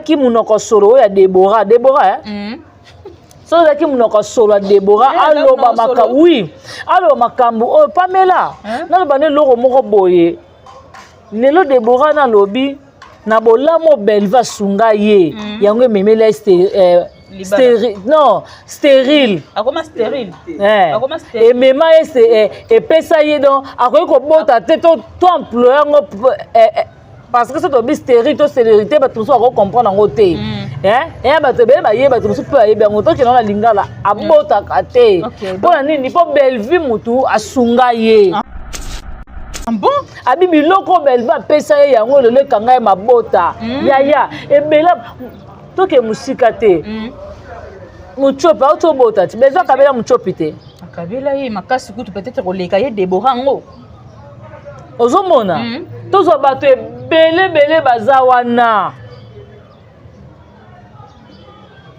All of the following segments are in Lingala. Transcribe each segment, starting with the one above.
Ki munoko solo oyo ya Deborah, Deborah eh? Soki ozalaki monoko solo ya Deborah, Eh, aloba monoko solo. makambo, oui, aloba makambo oyo Pamela. Eh? Naloba nde eloko moko boye. Lelo Deborah nalobi na bolamu Belva asunga ye. Yango ememeli ye Libala. non, stérile. Akoma stérile. Eh. Akoma stérile. Emema ye epesa ye donc akoki kobota te to employer yango parce que soki tobi stérile to stérilité, bato mosusu bakocomprendre yango te. Eya bato ebele bayebi, bato mosusu mpe bayebi yango. Tokende na lingala, abotaka te. Mpo na nini? Mpo Bellevue mutu asunga ye. Ah bon? Abi biloko oyo Bellevue apesa ye, yango lelo ekanga ye mabota. Yaya ebele, toke mosika te. Mutiopi auti obota ti Bellevue akabela Mutiopi te. Akabela ye makasi kutu, peut-être koleka ye Debora yango. Ozomona, tozwa bato ebele ebele baza wana,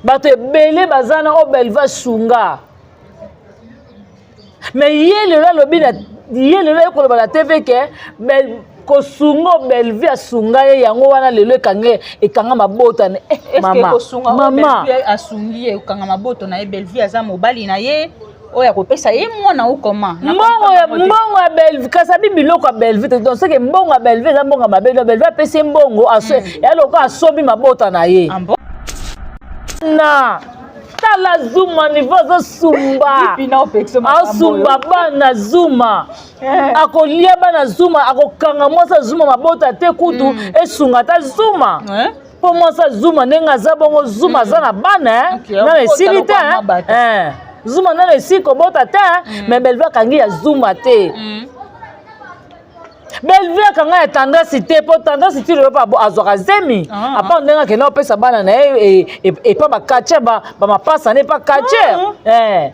bato ebele baza na oyo Bellevue asunga. Mais ye lelo alobi na ye, lelo ye koloba na TV ke kosunga oyo Bellevue asunga ye, yango wana lelo ekange ekanga mabota na eh, Est-ce que mama kosunga oyo mama Bellevue asungi ye okanga maboto na ye? Bellevue aza mobali na ye oyo akopesa ye mwana ou comment? Mbongo ya Bellevue, kasi abi biloko ya Bellevue te. Donc seke mbongo ya Bellevue eza mbongo ya mabe. Donc Bellevue apesi ye mbongo, eya lokola asombi mabota na ye. Ah bon? Na tala Zuma, niveau azosumba. Pina opekisa makambo Asumba oyo. bana Zuma. Akolia bana Zuma, akokanga mwasi ya Zuma mabota te kutu esunga ata Zuma. Mpo mwasi ya Zuma ndenge aza bongo, Zuma aza na bana eh. Nano esili te. Akobota lokola mabata. Eh. Zuma nano esili kobota te, mais Bellevue akangi ya Zuma te. Bellevue akanga ya Tendresse te, mpo Tendresse ti lelo mpe azwaka zemi. Apa ndenge akende kopesa bana na ye epa baquartier, bamapasa na epa quartier.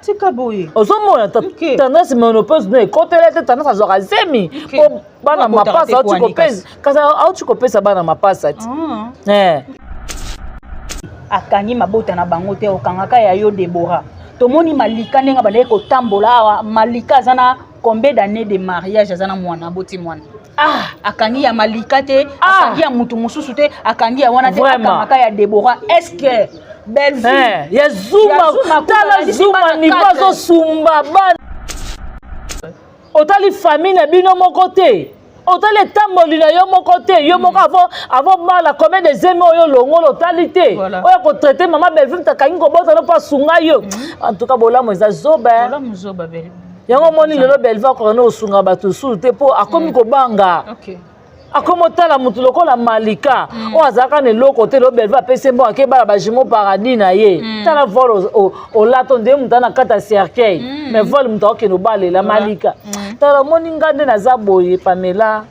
Tika boye. Ozomona, Tendresse ménopause no ekotela te, Tendresse azwaka zemi mpo bana Babotaka mapasa te auti kwani kopesa, kasi auti kopesa bana mapasa ti. Akangi mabota na bango te, okangaka ya yo Debora. Tomoni Malika ndenge bandaki kotambola awa. Malika aza na combien d'années de mariage? Aza na mwana, aboti mwana. Akangi ya Malika te. Akangi ya mutu mosusu te, akangi ya wana te. Vraiment. Akangaka ya Debora. Est ce que Bellevue Ya Zuma. Ya Zuma kuna Tala balisi Zuma bana niveau quatre. azosumba bana. Otali famille na bino moko te, otali etamboli na yo moko te, yo moko avant bala combien de zemi oyo olongola, otali te. Oyo akotraite mama Bellevue, moto akangi kobota no mpo asunga yo. En tout cas, bolamu eza zoba, eh. Bolamu zoba, Bellevue. Yango omoni lelo Bellevue akoka nde kosunga bato susu te, mpo akomi kobanga. Akomi otala motu lokola Malika oyo azalaka na eloko te. Lelo Bellevue apesi mbongo, akebala bajumeaux paradis na ye. Tala voile olata, nde moto aza na kati ya cercueil, mais voile moto akokende obalela Malika. Tala, omoni nga nde naza boye, Pamela,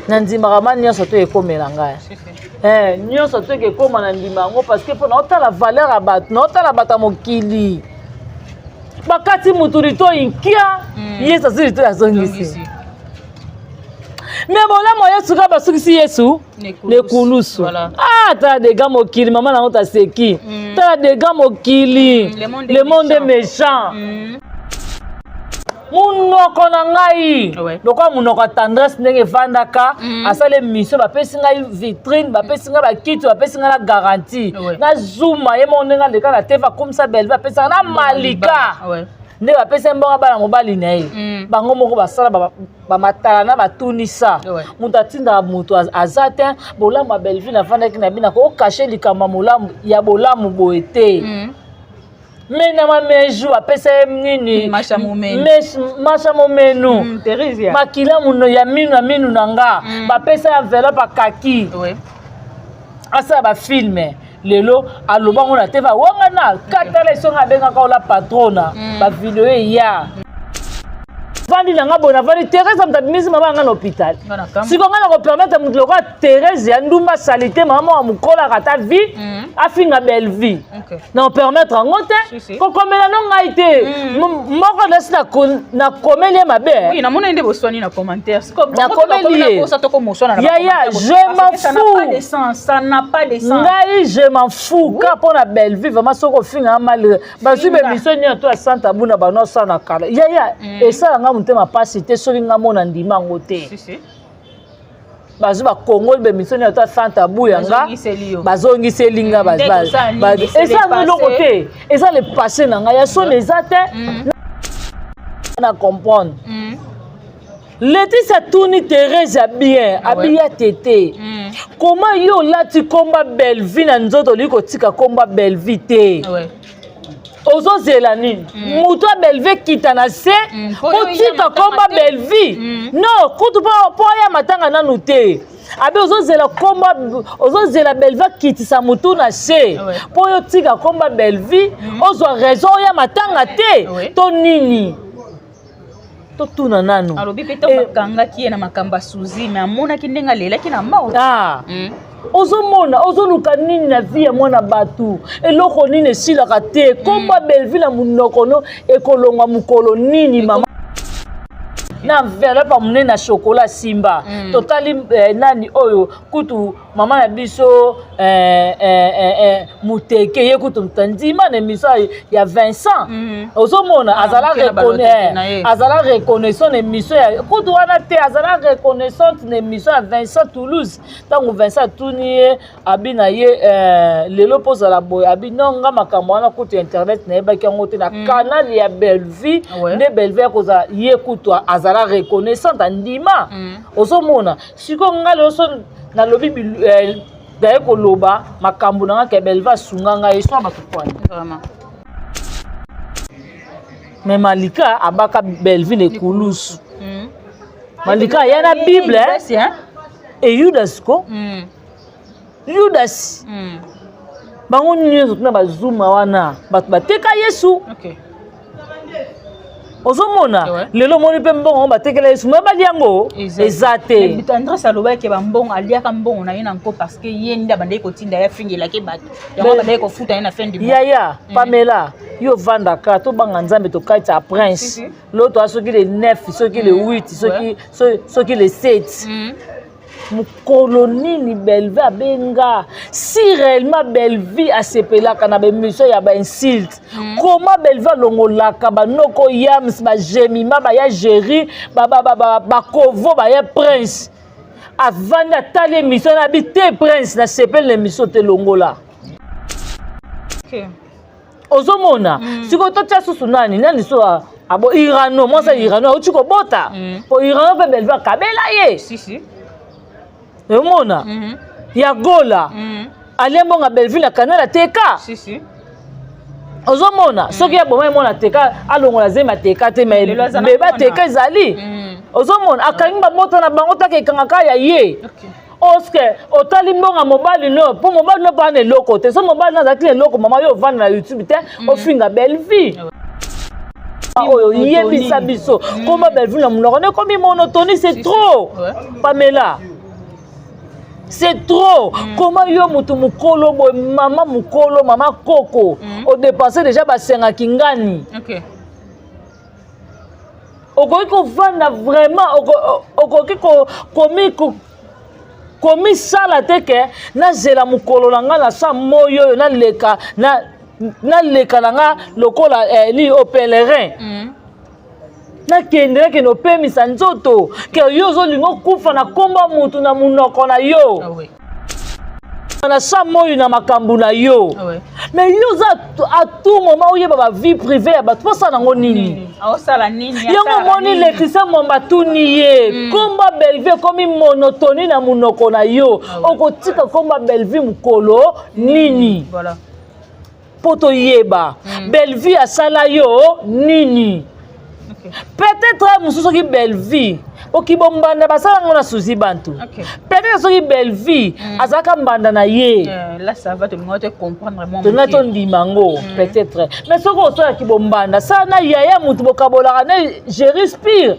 nandimaka ma nyonso to ekomela ngai. Si, si. Nyonso to ekekóma na ndima yango, parce que mpo naotala valeur ya bato, naotala bato ya mokili. Bakati mutu litoi nkia. Yesu azwi litoi, azongisi. Zongisi. Me bolamu ya Yesu kaka basukisi Yesu Nekulusu. nekulusu. Voilà. Ah, tala dega mokili, mama nango taseki. Tala dega mokili. Le monde est Le monde est méchant. Munoko na ngai lokola munoko ya Tendresse ndenge evandaka. Asala émission, bapesi ngai vitrine, bapesi ngai bakiti, bapesi ngai na garantie. Na Zuma ye moko ndenge aleka na TV, akomisa Bellevue, apesaka na Malika. Nde bapesi ye mbongo, bana mobali na ye. Bango moko basala bamatala na batunisa. Moto atindaka moto aza te. Bolamu ya Bellevue, navandaki na bino, kocacher likambo ya molamu ya bolamu boye te. Me na mameju apesa ye nini? Masha Momenu. Masha Momenu. Theresia. Makila muno ya minu ya minu na nga. Bapesa ya enveloppe akaki. Asala bafilm. Lelo alobango na te, bawangana katala esonga abengaka ola patrona. Bavideo eya vandi na nga boye, navandi. Therese moto abimisi mama yanga na hôpital. Nga na kambo. Siko nga na kopermettre moto lokola Therese ya ndumba sali te, mama moko mokolaka ata vie, afinga Bellevue? Na kopermettre yango te. Si, si. Kokomela no ngai te. Moko nasi nakomeli ye mabe. Oui, namoni nde boswani na commentaire. Nakomeli ye. Tokomoswana na Yaya, bacommentaire. Je Parce m'en que ça n'a fous. pas de sens, ça n'a pas de sens. Ngai je m'en fous ka mpo na Bellevue. Vraiment, soki ofinga mal, bazwi Finga. baémission nyonso to ya Santa Buna bano osala na kala, yaya, esala nga motema pasi te soki nga mona ndima yango te. Si, si. Bazwi, bakongoli baémission nini ata sans tabou ya nga, bazongiseli nga. Eza eloko te, eza le passé na ngai ya soni, eza te na comprendre. Letisi atuni Therese ya bien, abiya tete. Koma yo olati komba Bellevie na nzoto, olingi kotika komba Bellevie te, ozozela nini? Moto ya Bellevie ekita na se, otika komba Bellevie? Non, kutu mpo aya matanga nanu te. Abe ozozela komba, ozozela Bellevie akitisa motu na se mpo oyo otika komba Bellevie, ozwa raison oya matanga te to nini? Totuna nanu. Alobi mpe ntango bakangaki ye na makambo ya Suzi, me amonaki ndenge alelaki na mort. Ah. Ozomona, ozoluka nini na vie ya mwana bato? Eloko nini esilaka te? Komba Bellevie na monoko no ekolongwa mokolo nini? Mama na enveloppe ya monene na chocolat simba. Totali nani oyo kutu mama na biso muteke ye kutu moto andima na émission ya Vincent. Ozomona, azala reconnaissant na émission ya kutu wana te, azala reconnaissante na émission ya Vincent Toulouse. Ntango Vincent atuni ye, abi na ye lelo mpo ozala boye, abi non, nga makambo wana kutu internet nayebaki yango te na canal ya Bellevie. Nde Bellevie akozala ye kutu azala reconnaissante, andima. Ozomona sikoyo, nga lelo so nalobi daye koloba makambo na nga ke Bellevie asunga ngai, eswa bato kwani. Mais Malika abaka Bellevie na ekulusu. Malika aya na Bible e Yudas ko Yudas. Bango nyonso tuna bazuma wana, bato bateka Yesu. Ozomona, lelo omoni mpe mbongo yango batekela Yesu, me bali yango eza te. Andres alobaki bambongo, aliaka mbongo na ye na nko, parce que ye nde abandaki kotinda ye afingelaki bato yango, abandaki kofuta ye na fin du mois. Yaya Pamela, yo ovandaka, tobanga Nzambe, tokati ya prince loto a soki le 9, soki le 8, soki le 7, mokolo nini Bellevie abenga? Si réellement Bellevie asepelaka na baémission ya bainsulte, comment Bellevie alongolaka banoko yams, bajemima, baya géri, bakovo, baya prince? Avandi, atali émission na bi te, prince nasepeli na émission te, longola. Ozomona, sikoyo totia susu nani nani so abo Irano, mwasi ya Irano auti kobota, po Irano mpe Bellevie akabela ye. Omona, ya Gola alia mbongo Bellevie na canal, ateka. Ozomona, soki aboma ye mwana, ateka, alongola zemi, ateka te, mais bebe ateka ezali. Ozomona, akangi bamota na bango taka ekangaka ya ye oske otali mbongo mobali no, mpo mobali no mpo na eloko te. So mobali no azalaki na eloko, mama yo ovanda na YouTube te, ofinga Bellevie oyo, yebisa biso koma Bellevie na monoko nde ekomi monotonie. C'est trop, Pamela, c'est trop. Comment yo motu mokolo boye, mama mokolo, mama koko, odépense déjà basengaki ngani? Okoki kovanda vraiment, okoki komi komisala te ke nazela mokolo na ngai na sa moi oyo naleka, naleka na nga lokola nini o pèlerin, nakende opemisa nzoto, ke yo ozolinga okufa na komba mutu na monoko na yo na sa moi na makambo na yo. Mais yo oza à tout moment oyeba bavie privée ya bato, mposala yango nini? Yango omoni, Leticia Mwamba atuni ye, komba Bellevie ekomi monotonie na monoko na yo, okotika komba Bellevie mokolo nini? Mpo toyeba Bellevie asala yo nini. Peut-être mosusu soki Bellevie oki bombanda basala yango na Suzi bantu, peut-être soki Bellevie azalaka mbanda na ye, tolingai tondima yango peut-être. Mais soki osalaki bombanda, sala na yaya motu bokabolaka na géri spire.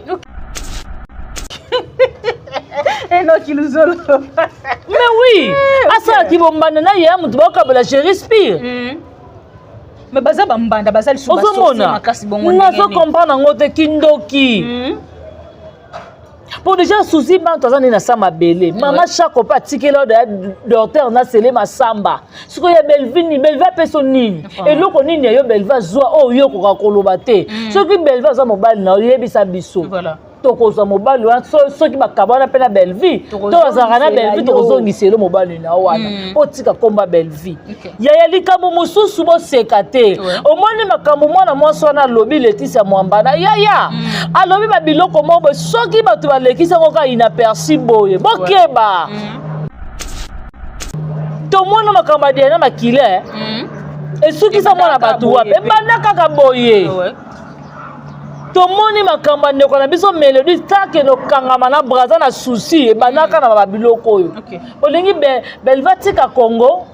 Enoki Luzolo. Mais oui, asalaki bombanda na yaya motu bokabola géri spire. Mais baza bambanda, baza lisusu. Ozomona, makasi bongo. Nazo comprendre yango te, kindoki. Mpo déjà Suzi bantu aza nde na sa mabele, mama Chako mpe atikeli oyo ya docteur na sele masamba. Sikoyo ya Bellevie nini? Bellevie apeso nini? Eloko nini ya yo Bellevie azwa oyo yo okoka koloba te? Soki Bellevie aza mobali na yo, yebisa biso. Tokozwa mobali wana soki bakabwana mpe na Bellevie, to bazalaka na Bellevie, tokozongisela mobali na wana mpo tika komba Bellevie. Yaya, likambo mosusu, boseka te. Omoni makambo mwana mwasi wana alobi, Letisia Mwambana, yaya, alobi babiloko moko boye, soki bato balekisi yango kaka inaperçu boye, bokeba. Tomona makambo ya Diana Makile esukisa mwana bato wapi, ebanda kaka boye. Tomoni makambo ya ndeko na biso Melodi, takende okangama na Braza na susi, ebandaka na babiloko oyo. Olingi Belva atika Congo,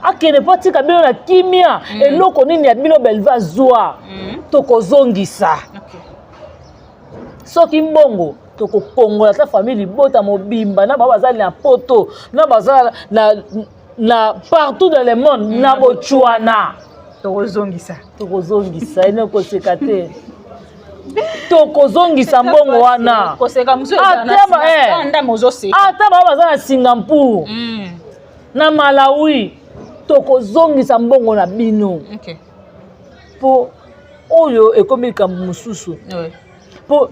akende mpo atika bino na kimia. Eloko nini ya bino Belva azwa? Tokozongisa. Soki mbongo, tokokongola ta famille libota mobimba na bao bazali na Poto, na baza na partout dans le monde, na Botswana. Tokozongisa. Tokozongisa ene, koseka te, tokozongisa mbongo wana. Koseka mosusu. Ata bao baza na Singapour, na Malawi, tokozongisa mbongo na bino, mpo oyo ekomi likambo mosusu, mpo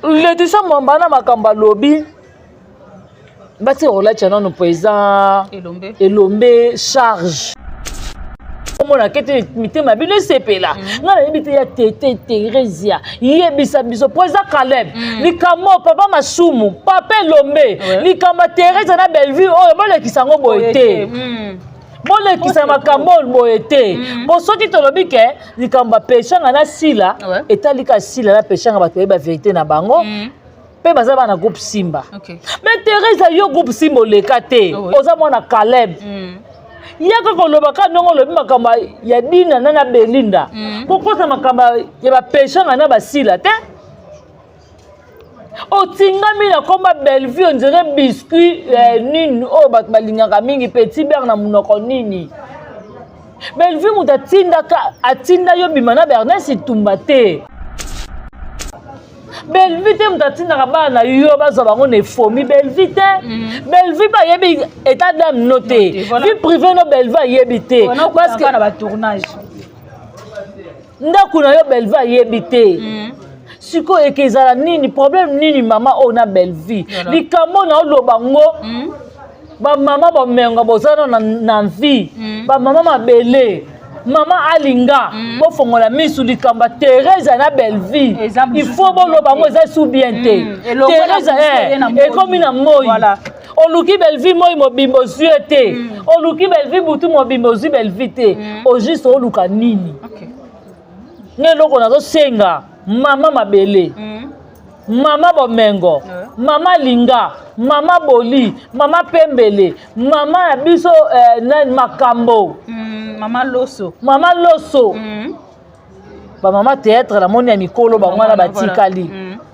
Leticia Mwamba na makambo alobi, batika kolatya nano président Elombe charge. Omona kete mitema ya bino esepela. Ngai nayebi te, ya tete Theresia, yebisa biso, président Caleb, likambo papa Masumu, papa Elombe, likambo ya Theresia na Bellevue oyo, bolekisa yango boye te, bolekisa makambo oyo boye te. Po soki tolobi ke likambo ya Peshanga na Sila, etali ka Sila na Peshanga, bato bayeba vérité na bango mpe baza bana groupe Simba. Mais Theresa, yo groupe Simba oleka te, oza mwana Caleb. Ye kaka oloba kaka ndenge olobi makambo ya Dina na Belinda, kokota makambo ya bapeshanga na Basila te. Otingami na komba Bellevue, on dirait biscuit nini oyo bato balingaka mingi, petit beurre na monoko nini. Bellevue moto atindaka, atinda yo bima na Bernes Tumba te. Bellevue te moto atindaka bana na yo bazwa bango na efomi Bellevue te. Bellevue mpe ayebi état d'âme no te, vie privée no Bellevue ayebi te. Parce que na batournage. Ndako na yo Bellevue ayebi te. Sikoyo eke ezala nini, problème nini mama oyo na Bellevue? Likambo na oloba ngo, bamama bomengo boza na vie, bamama mabele, mama alinga, bofongola misu. Likambo ya Therese na Bellevue, il faut boloba yango, eza su bien te. Therese ekomi na moi, oluki Bellevue moi mobimba, ozwi ye te. Oluki Bellevue butu mobimba, ozwi Bellevue te. Au juste oluka nini? Nge eloko nazosenga mama mabele, mama bomengo, mama linga, mama boli, mama pembele, mama ya biso, nani, makambo. Mama Loso. Mama Loso, bamama théâtre, namoni ya mikolo bango wana batikali.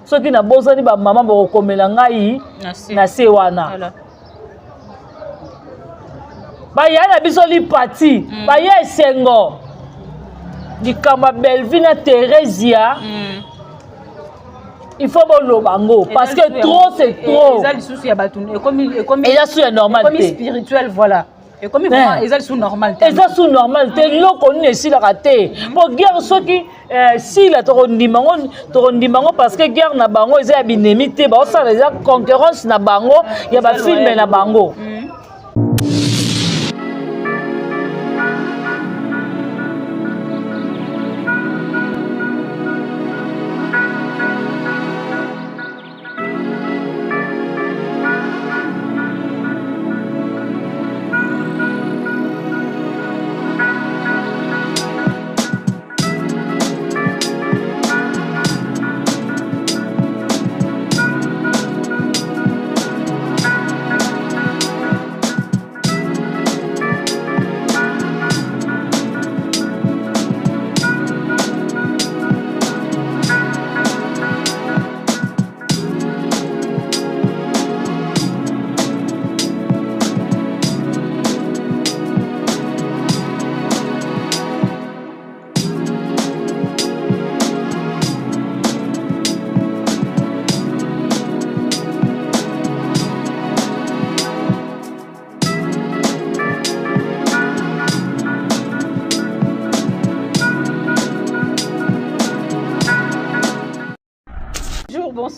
Soki nabosani bamama, bakokomela ngai na se wana. Baya na biso lipati, baya esengo. Likambo ya Bellevue na Theresia, il faut boloba yango, parce que trop c'est trop. Eza lisusu ya bato, ekomi Eza su ya normal te, spirituel, voilà, ekomi vraiment, eza lisusu normal te. Eza su normal te. Eloko nini esilaka te? Po guerre soki sila, tokondima yango, tokondima yango, parce que guerre na bango eza ya binemi te, baosala eza concurrence na bango ya bafilme na bango.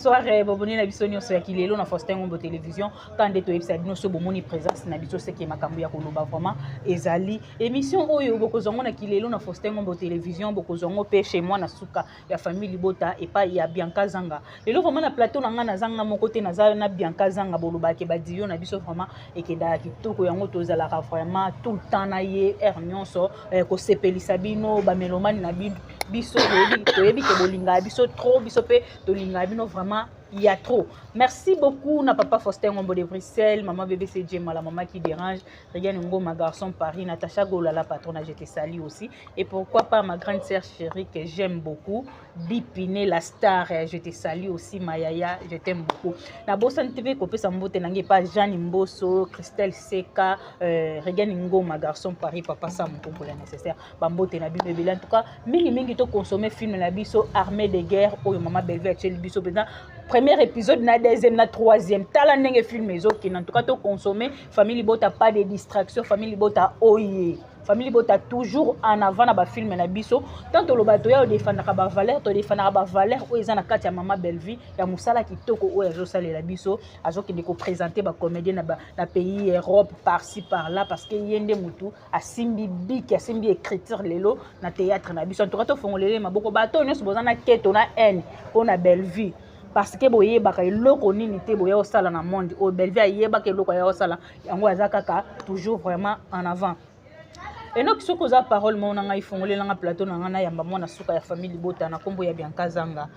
Bonsoir, boboni na biso nyonso ya kilelo na Faustin Ngombo Télévision. Quand nde toyebisa bino so bomoni présence na biso, seke makambo ya koloba vraiment ezali. Émission oyo bokozwa ngo na kilelo na Faustin Ngombo Télévision, bokozwa ngo mpe chez moi na suka ya famille Libota epai ya Bianca Zanga. Lelo vraiment na plateau na ngai nazanga moko te, naza na Bianca Zanga. Bolobaki badio na biso vraiment ekendaka kitoko, yango tozalaka vraiment tout le temps na ye heure nyonso kosepelisa bino bamelomani na biso. Toyebi ke bolingaka biso trop, biso mpe tolingaka bino vraiment ya trop. Merci beaucoup na papa Faustin Ngombo de Bruxelles, maman BBC Djema, la maman qui dérange, Regan Ngoma, garçon Paris, Natacha Gola, la patronne, je te salue aussi. Et pourquoi pas ma grande sœur chérie que j'aime beaucoup, Dipine la star, je te salue aussi, Mayaya, je t'aime beaucoup. Na Bossan TV, kopesa mbote nange pa Jeanne Mboso, Christelle Seka, Regan Ngoma, garçon Paris, papa Sam pour la nécessaire. Bambote na bino ebele. En tout cas, mingi mingi to consommer film na biso Armée de guerre oyo mama Bellevue atieli biso président, premier épisode na deuxième na troisième, tala ndenge film ezokende. En tout cas, to consommer famille Libota, pas de distraction, famille Libota oye, famille Libota toujours en avant na bafilm na biso. Tant toloba toya odefandaka bavaleur, todefandaka bavaleur oyo eza na kati ya mama Bellevue, ya mosala kitoko oyo azosalela biso. Azokende koprésente bacomédien na pays Europe, par-ci par-là, parce que ye nde motu asimbi bic, asimbi écriture lelo na théâtre na biso. En tout cas, tofongolele maboko bato nyonso boza na keto na haine mpona Bellevue, parce que boyebaka eloko nini te boya kosala na monde oyo. Bellevue ayebaka eloko aya kosala, yango aza kaka toujours vraiment en avant. Enoki, soki oza parole moko na ngai, fongolelanga plateau na ngai, nayamba mwana suka ya famille Libota na nkombo ya Bianca Zanga.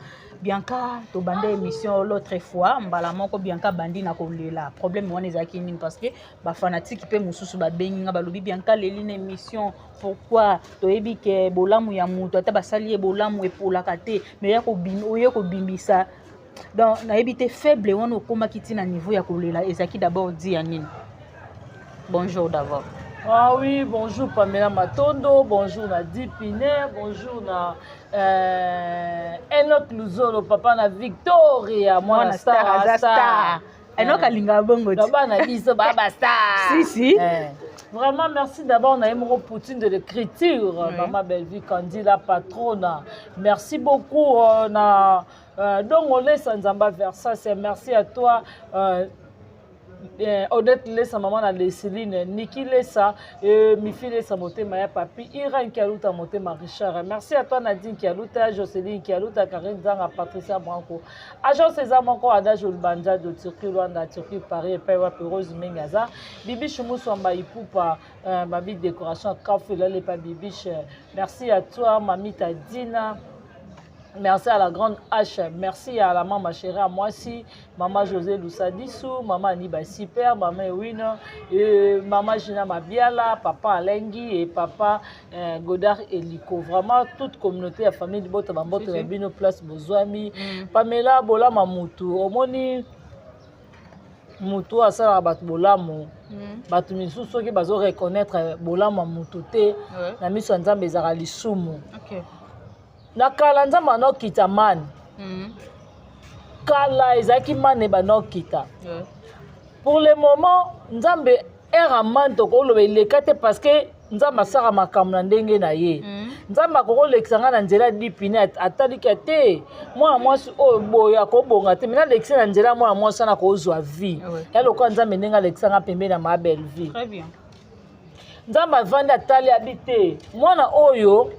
Bianca, tobanda émission l'autre fois, mbala moko Bianca bandi na kolela. Problème wana ezalaki nini? Parce que bafanatike mpe mosusu babengi nga, balobi Bianca leli na émission, pourquoi? Toyebi ke bolamu ya moto, ata basali ye bolamu, epolaka te, mais oye kobimisa. Donc nayebi te, faible wana okomaki ntina niveau ya kolela ezalaki d'abord di ya nini? Bonjour d'abord. Ah oui, bonjour Pamela Matondo, bonjour na Dipiner, bonjour na Enoch Luzolo, papa na Victoria, mwana star, aza star. Enoch alingaka bongo. Ti. Bana biso baba star. Si si. Vraiment, merci d'abord na Emoro Poutine de l'écriture, oui. Maman Bellevue Kandi, la patronne. Merci beaucoup na Dongolesa Nzamba Versace, merci à toi. Odette Lesa, mama na Leseline, Niki Lesa, Mifi Lesa, motema ya papi, Irene Kialuta, motema Richard. Merci à toi Nadine Kialuta, Jocelyne Kialuta, Karine Zanga, Patricia Branco. Agence eza moko, Adage Olbanja de Turquie, Luanda, Turquie, Paris, epai wapi Rose Mengaza, Bibiche Moussamba Ipupa, Babi décoration, Kafu Lalepa Bibiche. Merci à toi Mamita Dina. Merci à la grande H, merci à la maman chérie à moi aussi, maman José Lousadissou, maman Aniba Super, maman Ewina, et maman Gina Mabiala, papa Alengi et papa Godard Eliko. Vraiment, toute communauté, la famille de Bota Bambote, si, si. Bino Place Bozwami, Pamela Bola Mamutu, Omoni mutu asalaka bato bolamu, bato misusu soki bazo reconnaître bolamu ya mutu te, na miso ya Nzambe ezalaka lisumu. Na kala Nzambe anokita mane. Kala ezalaki mane banokita. Pour le moment, Nzambe ere amane tokoloba eleka te, parce que Nzambe asala makambo na ndenge na ye. Nzambe akokolekisa ngai na nzela Dipine, ataliki te mwana mwasi oyo boye akobonga te, mina alekisi na nzela mwana mwasi wana, akozwa vie ya lokola Nzambe ndenge alekisa nga pembeni na ma belle vie. Très bien. Nzambe avandi, atali, abi te mwana oyo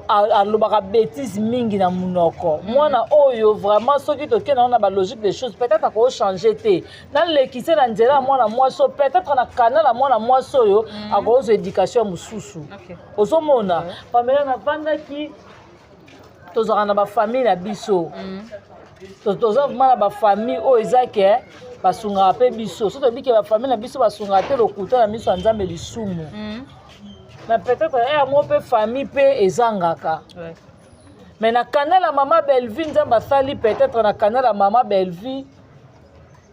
alobaka bétise mingi na monoko, mwana oyo vraiment soki tokende yango na balogique des choses, peut-être akochange te, nalekise na nzela ya mwana mwasi oyo, peut-être na canal ya mwana mwasi oyo akozwa éducation ya mosusu. Ozomona, Pamela, navandaki, tozalaka na bafamille na biso. Toza vraiment na bafamille oyo eza ke basungaka mpe biso. So toyebi ke bafamille na biso basungaka te, lokuta na miso ya Nzambe lisumu. Na peut-être yango mpe famille mpe ezangaka. Mais na canal ya mama Bellevue, Nzambe asali peut-être na canal ya mama Bellevue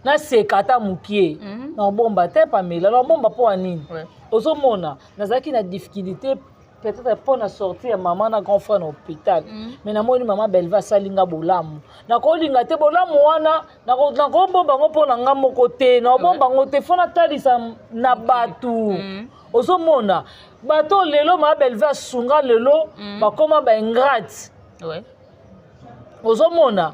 naseka ata mokie. Na obomba te, Pamela, na obomba mpo ya nini? Ozomona, nazalaki na difficulté peut-être mpo na sortie ya mama na grand frère na hôpital. Mais namoni mama Bellevue asali nga bolamu, nakolinga te bolamu wana, nakobomba yango mpo na nga moko te, nakobomba yango te, fo natalisa na bato. Ozomona, bato lelo mama Bellevue asunga lelo bakóma baingrate. Ozomona.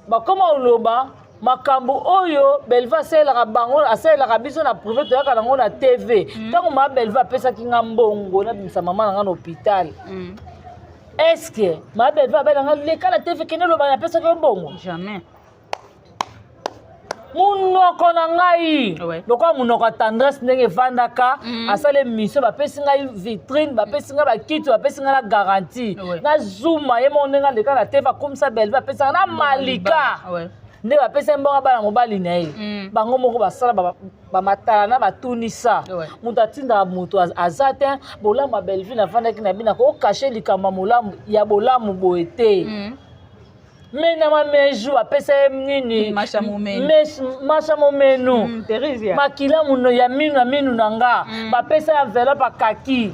Bakoma koloba makambo oyo Belva asalelaka bango, asalelaka biso na privé, toyaka nango na TV. Ntango mama Belva apesaki nga mbongo nabimisa mama na nga na hôpital, est ce que mama Belva abela nga leka na TV, kende loba napesaki yo mbongo? Jamais. Munoko na ngai lokola munoko ya Tendresse ndenge evandaka, asala émission, bapesi ngai vitrine, bapesi ngai bakiti, bapesi ngai na garantie, na Zuma ye moko ndenge aleka na TV akomisa Belve, apesaka na Malika nde bapesi ye mbongo bana mobali na ye. Bango moko basala bamatala na batunisa. Moto atindaka moto aza te. Bolamu ya Bellevue, navandaki na bino, kocacher likambo ya molamu ya bolamu boye te. Me na mameju apesa ye nini? Masha Momenu. Masha Momenu. Theresia. Makila muno ya minu na minu na nga. Bapesa ya enveloppe akaki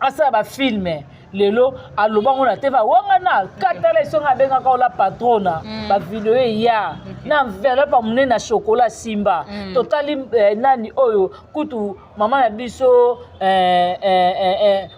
asala bafilms. Lelo alobango na te, bawangana katala esongo abengaka ola patrona. Bavideo eya na enveloppe ya monene na chocolat simba. Totali nani oyo kutu mama na biso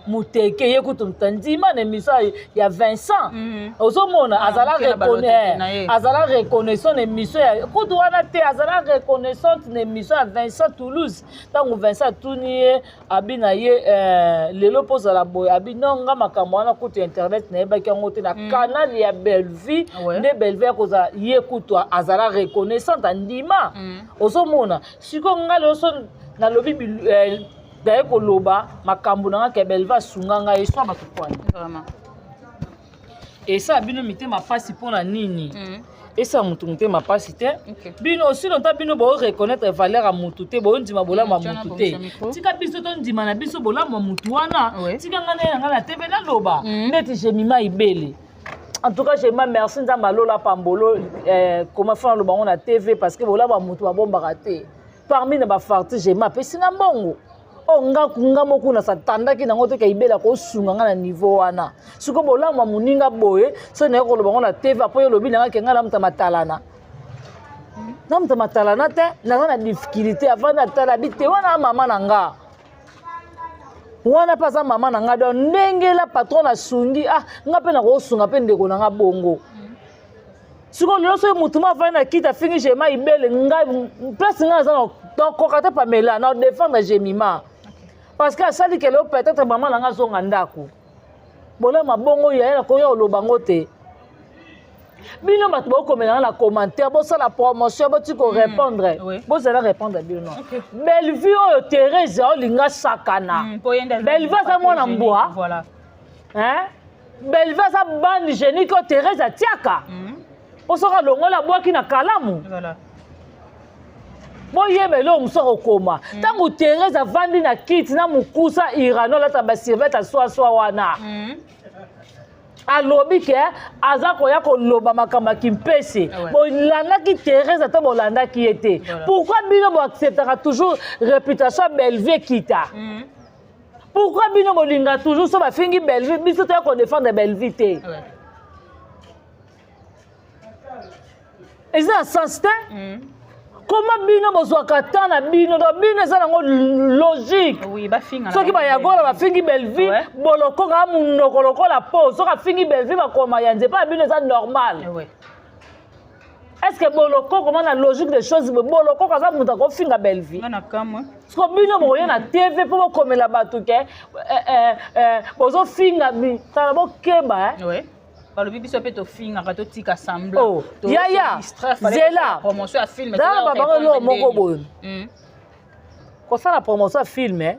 muteke ye kutu moto andima na émission ya Vincent. Ozomona azala moke na baloteke na ye. Azala reconnaissant na émission ya kutu wana te, azala reconnaissante na émission ya Vincent Toulouse. Ntango Vincent atuni ye, abi na ye lelo mpo ozala boye, abi non, nga makambo wana kutu ya internet nayebaki yango te na canal ya Bellevue. Nde Bellevue akozala ye kutu azala reconnaissante, andima. Ozomona sikoyo nga lelo so nalobi naye koloba makambo na nga ke Bellevue asunga ngai, eswa bato kwani? Vraiment. Esala bino mitema mpasi mpo na nini? Esala motu motema mpasi te. Bino aussi longtemps bino boreconnaître valeur ya motu te, boondima bolamu ya Tiana motu te. Bongisa micro. Tika biso tondima na biso bolamu ya motu wana. Tika ngai na ye na ngai na TV naloba. Neti Jemima Ibele, en tout cas Jemima, merci, Nzambe alola pambolo. Koma fa naloba yango na TV parce que bolamu ya motu babombaka te. Parmi na bafarti, Jemima apesi nga mbongo oyo nga nga moko nasatandaki nango te, ka Ibele kosunga nga na niveau wana. Sikoyo bolamu ya moninga boye, soki naye koloba ngo na TV, apo yo olobi nanga ke ngai namuta matalana, namuta matalana te, naza na difficulté. Avant natala bi te wana mama na nga wana mpe aza mama na nga, donc ndenge la patron asungi, ah, nga mpe nakosunga mpe ndeko na nga bongo. Sikoyo lelo soki motu ma avandi na kiti afingi Jema Ibele, ngai place ngai aza nakoka te. Pamela na défendre Jemima parce que asali kele oyo peut-être mama na nga azonga ndako bolama bongo. Yaya, nakoya koloba ngo te. Bino bato bokomela nga na commentaire, bosala promotion, boti korépondre. Bozala répondre bino. Bellevue oyo Therese aolinga sakana. Po ye nde aza Bellevue aza mwana mbwa. Voilà. Hein? Bellevue aza bande génique oyo Therese atiaka mpo soki alongola abwaki na kalamu. Boyeba eloko mosusu akokoma ntango Therese avandi na kiti na mokusa irano, alata basurvêt aswaswa wana. Alobi ke aza koya koloba makambo ya kimpese. Bolandaki Therese ata bolandaki ye te. Pourquoi bino boacceptaka toujours réputation ya Bellevue ekita? Pourquoi bino bolinga toujours so bafingi Bellevue, biso toya kodéfendre Bellevue te? Eza na sens te. Koma bino bozwaka temps na bino, donc bino eza nango logique. Oui, bafinga na Soki bango. Bayagola bafingi Bellevue, bolokoka monoko lokola po soki afingi Bellevue, bakoma ya nzepa ya bino eza normal. Est ce que bolokoko ma na logique des choses, bolokoko aza moto akofinga Bellevue? Nga na kamwe. Siko bino bokoya na TV mpo bokomela bato ke bozofinga tala bokeba, eh. Balobi biso mpe tofingaka, totika semblant. Oh, yaya, zela. Promotion ya film. Dala babango eloko moko boye, kosala promotion ya film, eh.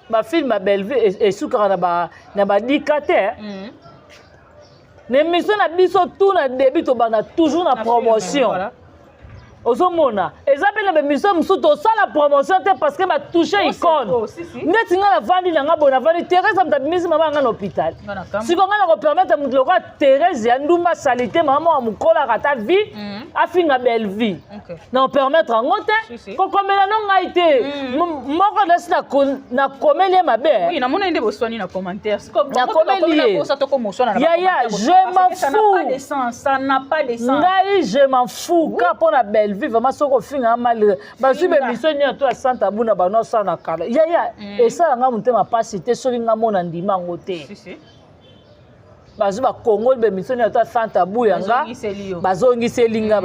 Bafilm ya Bellevue esukaka na badika te, eh. Na émission na biso tout na début tobanda toujours na Na promotion. film, voilà. Ozomona eza mpe na baémission mosusu tosala promotion te parce que batouche Oh, icône. Oh, si, si. Neti ngai navandi na nga boye, navandi, Therese moto abimisi mama ya ngai na hôpital. Nga na kamwe. Siko ngai na kopermettre moto lokola Therese ya ndumba salité, mama moko ya mokolo akata vie, afinga Bellevue? Na opermettre yango te. Si, si. Kokomela no ngai te. Moko nasi nakomeli ye mabe. Oui, namoni nde boswani na commentaire. Nakomeli ye. Sikoyo tokomoswana na Yaya, ba je commentaire. m'en Parce que ça n'a fous. pas de sens, ça n'a pas de sens. Ngai je m'en fous ka mpo na Bellevue. Vraiment, soki ofinga mal, bazwi Finga. baémission nyonso to ya Santa Buna bano osala na kala, yaya, esala nga motema mpasi te soki nga mona ndima yango te. Si, si. Bazwi bakongoli baémission nini ata sans tabou ya nga, bazongiseli nga.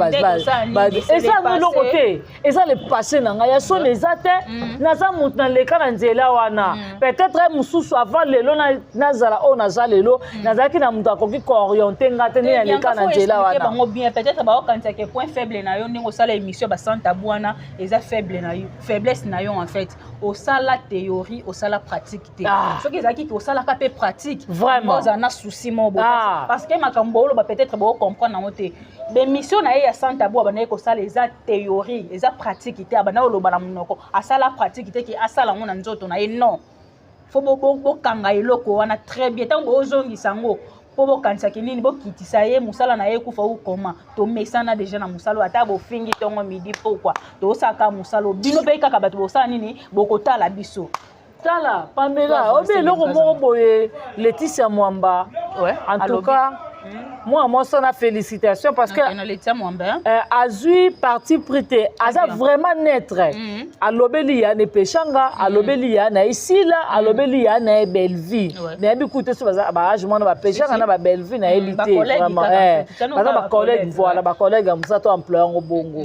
Eza eloko te, eza le passé na ngai ya soni, eza te. Naza motu naleka na nzela wana. Peut-être mosusu avant lelo nazala oyo naza lelo, nazalaki na moto akoki koorienter nga te nde naleka na nzela wana. Bango bien, peut-être baokanisaka point faible na yo, ndenge osala émission basans tabou wana, eza faible na yo, faiblesse na yo. En fait, osala théorie, osala pratique te. Soki ezalaki ke osalaka mpe pratique, vraiment, ozala na souci moko, parce que makambo oloba, peut-être bocomprendre yango te. Baémission na ye ya sans tabou abandaki kosala eza théorie, eza pratique te. Abandaki koloba na monoko, asala pratique te, ke asala yango na nzoto na ye, non. Faut bokanga eloko wana très bien. Ntango bozongisa yango mpo bokanisaki nini, bokitisa ye, mosala na ye ekufa ukoma. Tomesana déjà na mosala oyo, ata bofingi ntongo, midi, pokwa, tozosalaka mosala oyo. Bino mpe kaka bato bosala nini, bokotala biso. Tala, Pamela, obi eloko moko boye, Laetitia Mwamba, en tout cas mwana mwasi wana, félicitation, parce que azwi parti pris te, aza vraiment neutre. Alobeli ya nepeshanga, alobeli ya na esila, alobeli ya na ye Bellevie. Nayebi kutu te so baage mwana bapeshanga na babellevie, nayebi te vraiment. Baza bacollègue, voilà, bacollègue ya mosala to employe yango bongo.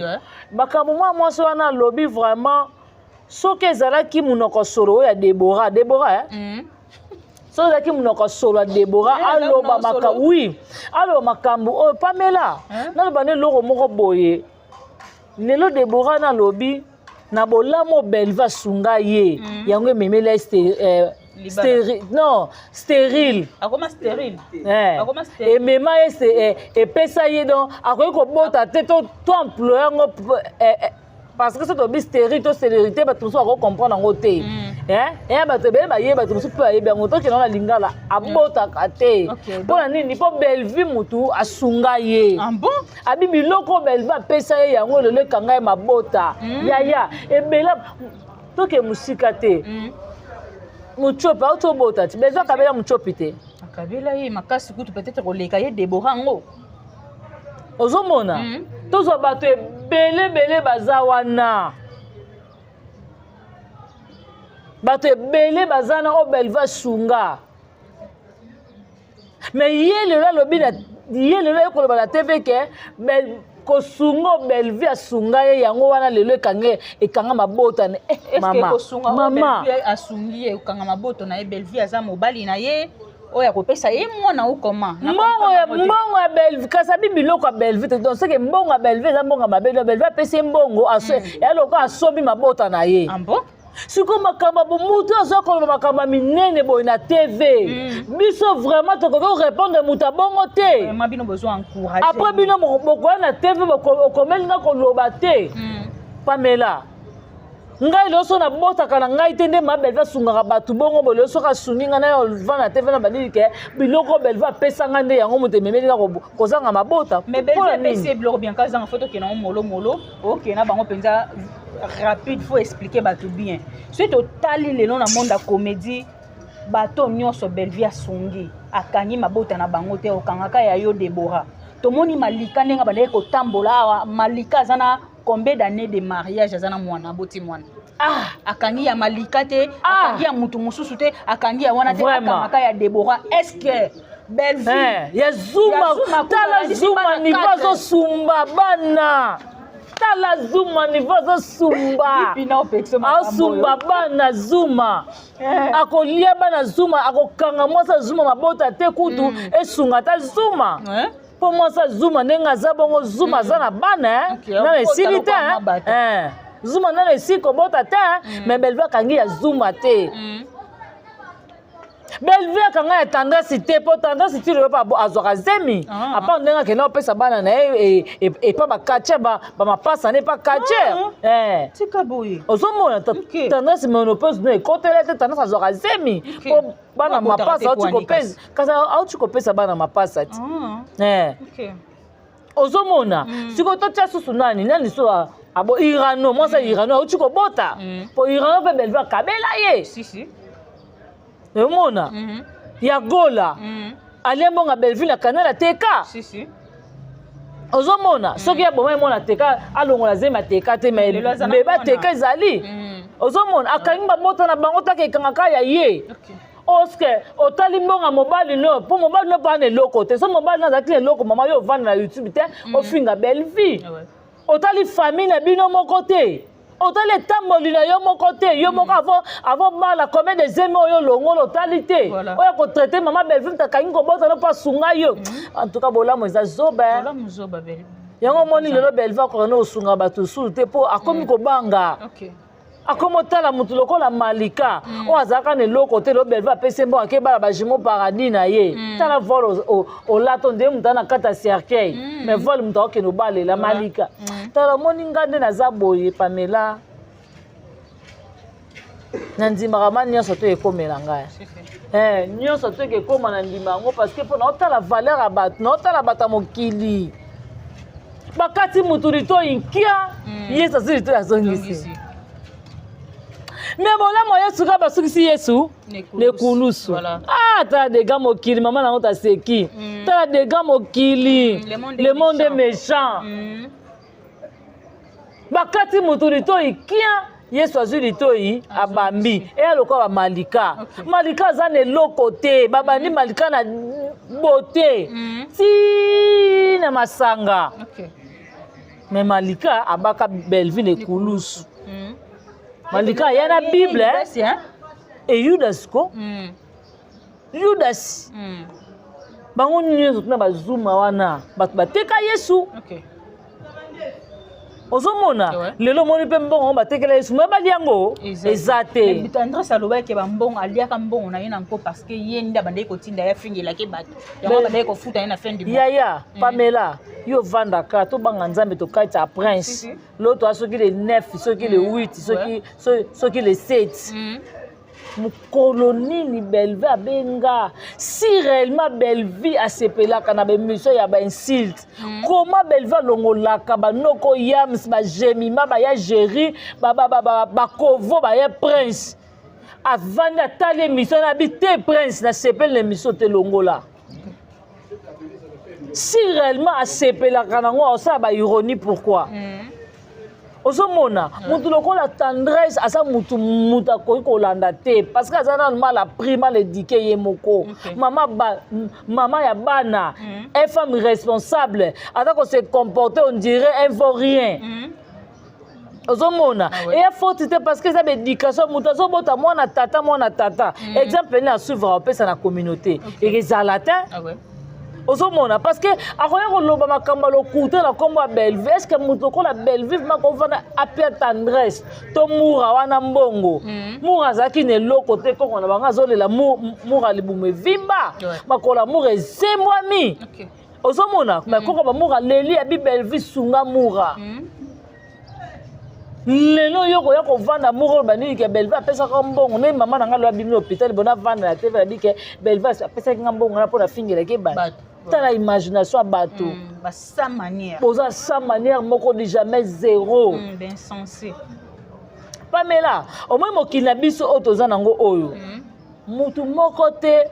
Makambo mwana mwasi wana alobi, vraiment, soki ezalaki monoko solo oyo ya Debora, Debora, soki ezalaki monoko solo ya Debora, aloba makambo, oui, aloba makambo oyo. Pamela, naloba nde eloko moko boye. Lelo Debora nalobi na bolamu Belva asunga ye, yango ememeli non, stérile. Akoma stérile. Emema ye, epesa ye, donc akoki kobota te. To employe yango, parce que soki tobi stérile to stérilité, bato mosusu bakocomprendre yango te. Eya bato ebele bayebi, bato mosusu mpe bayebi yango. Tokende na lingala, abotaka te. Mpo na nini? Mpo Bellevue mutu asunga ye. Abi biloko Bellevue apesa ye, yango lelo ekanga ye mabota. Yaya ebele, toke mosika te. Mutiopi auti obota ti Bellevue akabela Mutiopi te. Akabela ye makasi kutu, peut-être koleka ye Debora yango. Ozomona, tozwa bato ebele ebele baza wana, bato ebele baza na oyo Belva asunga. Mais ye lelo alobi na ye, lelo ye koloba na TV ke kosunga Bellevue asunga ye, yango wana lelo ekange, ekanga mabota. Eh, mama, mama asungi ye, ekanga mabota na ye. Bellevue aza mobali na ye oyo akopesa ye mwana okoma. Mbongo ya Bellevue, kasi abi biloko ya Bellevue te. Donc soki mbongo ya Bellevue eza mbongo ya mabe, donc Bellevue apesi ye mbongo, ya lokola asombi mabota na ye. Sikoyo makambo ya bomutu azwa koloba makambo ya minene boye na TV, biso vraiment tokoki korépondre moto abongo te. Après bino bokoya na TV, okomeli nga koloba te. Pamela, ngai lelo so nabotaka na ngai te nde ma Belve asungaka bato bongo boye. Lelo soki asungi ngai, nayo va na TV na bandini ke biloko Belve apesa ngai nde yango moto ememeli nga kozanga mabota. Mais Belve apesi ye biloko bien, kazanga faut tokende yango molomolo, okende na bango mpenza rapide. Faut expliquer bato bien. Soki totali lelo na monde ya comédie, bato nyonso Belvi asungi akangi mabota na bango te, okangaka ya yo Debora. Tomoni Malika ndenge bandaki kotambola awa. Malika aza na combien d'années de mariage? Aza na mwana, aboti mwana. Akangi ya Malika te, akangi ya mutu mosusu te, akangi ya wana te, akangaka ya Debora. Est ce que Bellevue ya Zuma, tala Zuma niveau azosumba bana, tala Zuma niveau azosumba, asumba bana. Zuma akolia bana, Zuma akokanga mwasi Zuma mabota te kutu esunga ata Zuma, mpo mwasi Zuma ndenge aza bongo, Zuma aza na bana nano esili te, Zuma nano esili kobota te. Mais Bellevue akangi ya Zuma te, Bellevue akanga ya Tendresse te, mpo Tendresse ti lelo mpe azwaka zemi. Apa ndenge akenda kopesa bana na ye epa baquartier, bamapasa na epa quartier. Tika boye. Ozomona, Tendresse ménopause no ekotela te, Tendresse azwaka zemi mpo bana mapasa auti kopesa, kasi auti kopesa bana mapasa ti. Ozomona, sikoyo totia susu nani nani so abo Irano, mwasi ya Irano auti kobota, mpo Irano mpe Bellevue akabela ye. Omona ya Gola alia mbongo ya Bellevue na Canal, ateka. Ozomona, soki aboma ye mwana, ateka, alongola zemi, ateka te, mais bebe ateka ezali. Ozomona, akangi babota na bango taka ekangaka ya ye. Oske otali mbongo ya mobali no, mpo mobali no mpo na eloko te. So mobali no azalaki na eloko, mama, yo ovanda na YouTube te, ofinga Bellevie. Otali famille na bino moko te, otali etamboli na yo moko te, yo moko avant bala, combien de zemi oyo olongola, otali te. Oyo kotraiter mama Bellevie, moto akangi kobota no mpo asunga yo. En tout cas, bolamu eza zoba. Bolamu zoba, belle. Yango omoni lelo Bellevie akoka nde kosunga bato susu te, mpo akomi kobanga. Akomi otala motu lokola Malika oyo azalaka na eloko te. Lelo Bellevie apesi ye mbongo, akebala bajumeaux paradis na ye. Tala voile olata, nde moto aza na kati ya cercueil, mais voile moto akokende obalela Malika. Tala, omoni nga nde naza boye, Pamela, na ndimaka ma nyonso to ekomela ngai. Si, si. Nyonso to ekekóma na ndima yango, parce que mpo naotala valeur ya bato, naotala bato ya mokili. Bakati mutu litoi nkia, Yesu azwi litoi, azongisi. Zongisi. Me bolamu ya Yesu kaka basukisi Yesu nekulusu. Ah, tala dega mokili, mama nango taseki. Tala dega mokili. Le monde est Le monde est méchant. méchant. Bakati mutu litoi kia, Yesu azwi litoi, abambi. Eya lokola bamalika. Malika aza na eloko te, babandi Malika na bote ti na masanga. Me Malika abaka Belleville ekulusu. Malika aya na Bible, eh? Judas, hein? E Yudas ko Yudas. Bango nyonso tuna bazuma wana, bato bateka Yesu. Ozomona? Lelo omoni mpe mbongo yango batekela Yesu, me bali yango eza te. Andres alobaki bambongo, aliaka mbongo na ye na nko, parce que ye nde abandaki kotinda ye afingelaki bato yango, abandaki kofuta ye na fin du mois. Yaya Pamela, yo ovandaka, tobanga Nzambe, tokati ya prince. Si, si. Lo toa soki le 9, soki le 8, soki le 7. Mokolo nini Bellevie abenga? Si réellement Bellevie asepelaka na baémission ya bainsulte, comment Bellevie alongolaka banoko yams, bajemima, baya géri, bakovo, baya prince? Avandi, atali émission na bi te, prince nasepeli na émission te, longola. Si réellement asepelaka nango, aosala baironie, pourquoi? Ozomona mutu lokola Tendresse aza mutu, mutu akoki kolanda te, parce que aza nanu mal appris, mal éduqué ye moko. Mama ya bana, un femme responsable aza kose comporter on dirait un vaurien. Ozomona? Ah ouais. Eya faute te, parce que eza baéducation. Moto azobota mwana tata, mwana tata, exemple nini asuivre, apesa na communauté? Ekezala te. Ah ouais. Ozomona? Parce que akoya koloba makambo ya lokuta na nkombo ya Bellevue. Est ce que moto lokola Bellevue vraiment kovanda apia Tendresse to Mura wana mbongo? Mura azalaki na eloko te, koko na bango azolela. Mura libumu evimba, makolo ya Mura ezembwami. Ozomona? Koko bamura leli, abi Bellevue sunga Mura. Lelo yo koya kovanda moko oyo banini ke Bellevue apesaka mbongo. Nde mama na ngai loya bimi na hôpital, bona avanda na TV, abi ke Bellevue apesaki nga mbongo wana mpo nafingelaki bato. Bato. Tala imagination ya bato. Ba sans manière. Boza sans manière moko de jamais zéro. D'insensé. Pamela, omoi mokili na biso oyo toza nango oyo, mutu moko te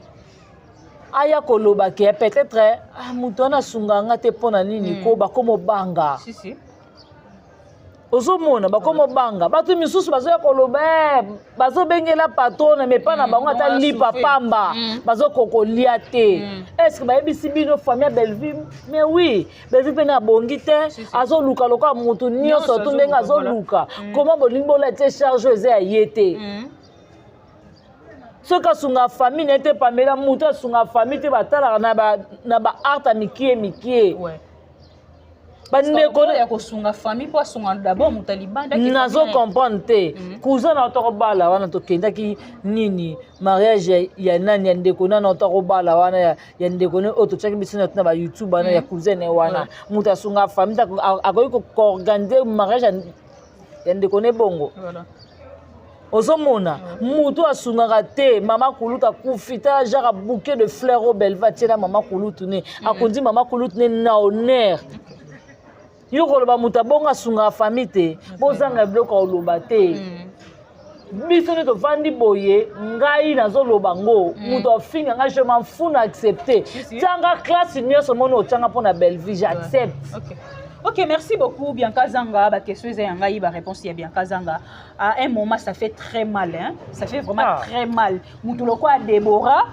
aya koloba ke peut-être, ah, mutu wana asunga nga te, mpo na nini ko bakomobanga? Si, si. Ozomona, bakomobanga. Bato misusu bazoya koloba, bazobengela patron, me mpa na bango ata Bango lipa asouffrir. pamba bazokoka kolia te. Est ce que bayebisi bino famille ya Bellevue? Mais oui, Bellevue mpe na abongi te. Si, si. Azoluka lokola motu nyonso Nyonso tu ndenge azoluka, azoluka. Comment bolingi bola tie charge oyo eza ya ye te? Soki asunga famille na ye te, Pamela, motu asunga famille te, batalaka na baarte ya mikie mikie. Bandeko ya kosunga famille, mpo asunga d'abord moto ya libanda ke nazo famille. Comprendre te. Cousin na ota kobala wana, tokendaki nini, mariage ya nani, ya ndeko nani ota kobala wana, ya ndeko ne oyo totiaki biso na na bayoutube wana, ya cousin ne wana. Moto asunga famille te, akoki koorganiser mariage ya ndeko ne bongo? Ozomona, motu asungaka te. Mama kulutu akufi, tala genre bouquet de fleurs oyo Bellevue atiela mama kulutu ne, akondi mama kulutu ne na honneur. Yo koloba moto abongo asungaka famille te, bozanga biloko ya koloba te. Biso nde tovandi boye, ngai nazoloba ngo, moto afinga ngai, je m'en fous, na accepte. Si, si. Tianga classe nyonso moni otianga mpo na Bellevue, j'accepte. Ok, merci beaucoup Bianca Zanga. Ba question eza ya ngai, ba réponse ya Bianca Zanga. À un moment ça fait très mal hein. Ça fait vraiment très mal. Mutu lokola Deborah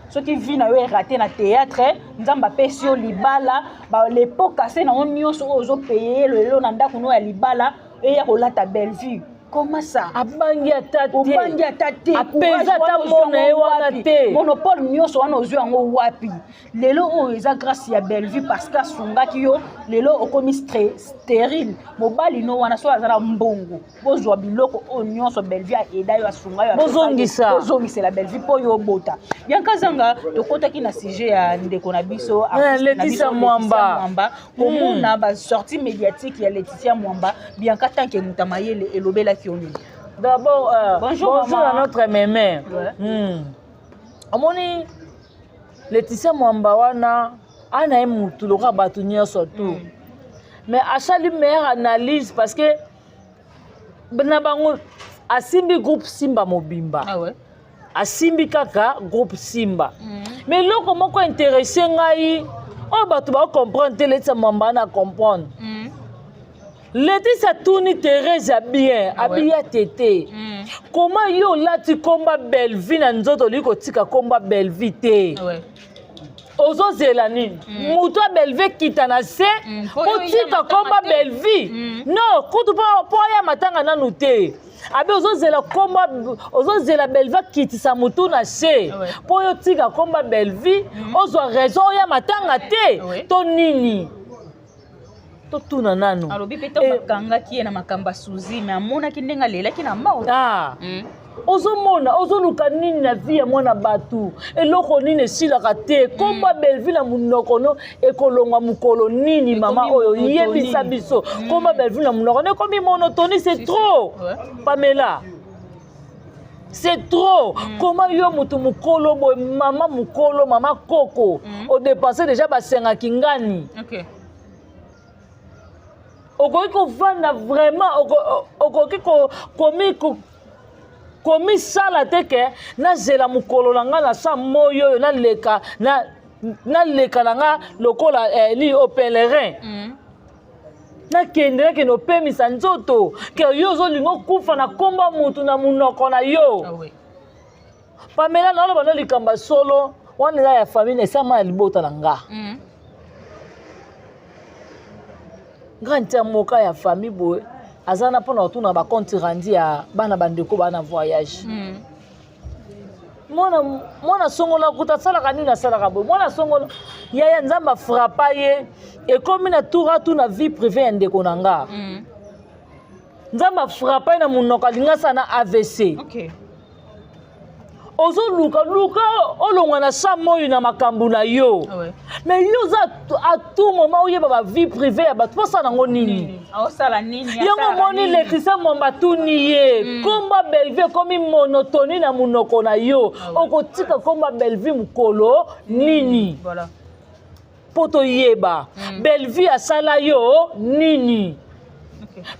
soki vie na yo eraté na théâtre, Nzambe apesi yo libala, ba les pots cassés na yo nyonso oyo ozopaye lelo na ndako no ya libala eya kolata Bellevue. Comment ça? Abangi ata te. Obangi ata te. Apeza ata mona ye wana te. Monopole nyonso wana ozwi yango wapi? Lelo oyo eza grâce ya Bellevue parce que asungaki yo. Lelo okomi stérile. Mobali no wana so aza na mbongo, bozwa biloko oyo nyonso Bellevue aeda yo, asunga yo. Bozongisa. Bozongisela Bellevue mpo oyo obota. Bianca Zanga, tokɔtaki na sujet ya ndeko na biso, artiste na Laetitia biso, Mwamba. Mwamba. Komona basortie médiatique ya Laetitia Mwamba, Bianca, tant que moto ya mayele, elobelaki yo nini? D'abord, Bonjour, bonjour maman. à notre mémé. Omoni Laetitia Mwamba wana, ana ye mutu lokola bato nyonso tu, mais asali meilleure analyse parce que na bango asimbi groupe Simba mobimba. Ah ouais. Asimbi kaka groupe Simba, mais eloko moko intéresse ngai oyo bato bakocomprendre te, Laetitia Mwamba wana comprendre. Laetitia atuni Thérèse ya bien, abiya tete, koma yo olati komba Bellevue na nzoto, olingi kotika komba Bellevue te. Ozozela nini? Moto ya Bellevue ekita na se. Po yo otika ya komba matanga te. Bellevue. Non, kutu mpo aya matanga nanu te. Abe ozozela komba, ozozela Bellevue akitisa motu na se mpo oyo tika komba Bellevue, ozwa raison oya matanga te. To nini? Totuna nanu. Alobi mpe ntango bakangaki ye na makambo ya suzi, me amonaki ndenge alelaki na mbao. Ah. Ozomona ozoluka nini na vie ya mwana bato? Eloko nini esilaka te? Komba Bellevue na monoko no ekolongwa mokolo nini, mama? Ekomi Oyo monotonie. yebisa biso, komba Bellevue na monoko no ekomi monotonie, c'est Si, si. trop. Pamela, c'est trop. Comment yo moto mokolo boye, mama mokolo, mama koko, odépense déjà basengaki ngani? Okoki kovanda vraiment, okoki komisala te ke nazela mokolo na ngai na sa moi oyo naleka naleka na nga lokola nini o pèlerin. Nakende opemisa nzoto ke yo ozolinga okufa na komba mutu na monoko na yo. Ah oui. Pamela, naoloba no likambo ya solo wana eza ya famille, esama ya libota na nga. Nga ntia moka ya famille boye aza na mpona kotuna bacompte rendu ya bana, bandeko baa na voyage. Mwana, mwana songola kuta asalaka nini? Asalaka boye, mwana songola yaya, Nzambe afrapa ye, ekomi na tour atuna vie privée ya ndeko na nga. Nzambe afrapa ye na monoko, alingi asala na AVC. Ozoluka luka olongwa na sa moi na makambo na yo. Ah ouais. Mais yo oza à tout moment oyeba bavie privée ya bato, mposala yango nini? Aosala nini? Yango Asalaka omoni nini? Laetitia Mwamba atuni ye, komba Bellevue ekomi monotonie na monoko na yo. Ah ouais. Okotika komba Bellevue mokolo nini? Voilà. Mpo toyeba Bellevue asala yo nini.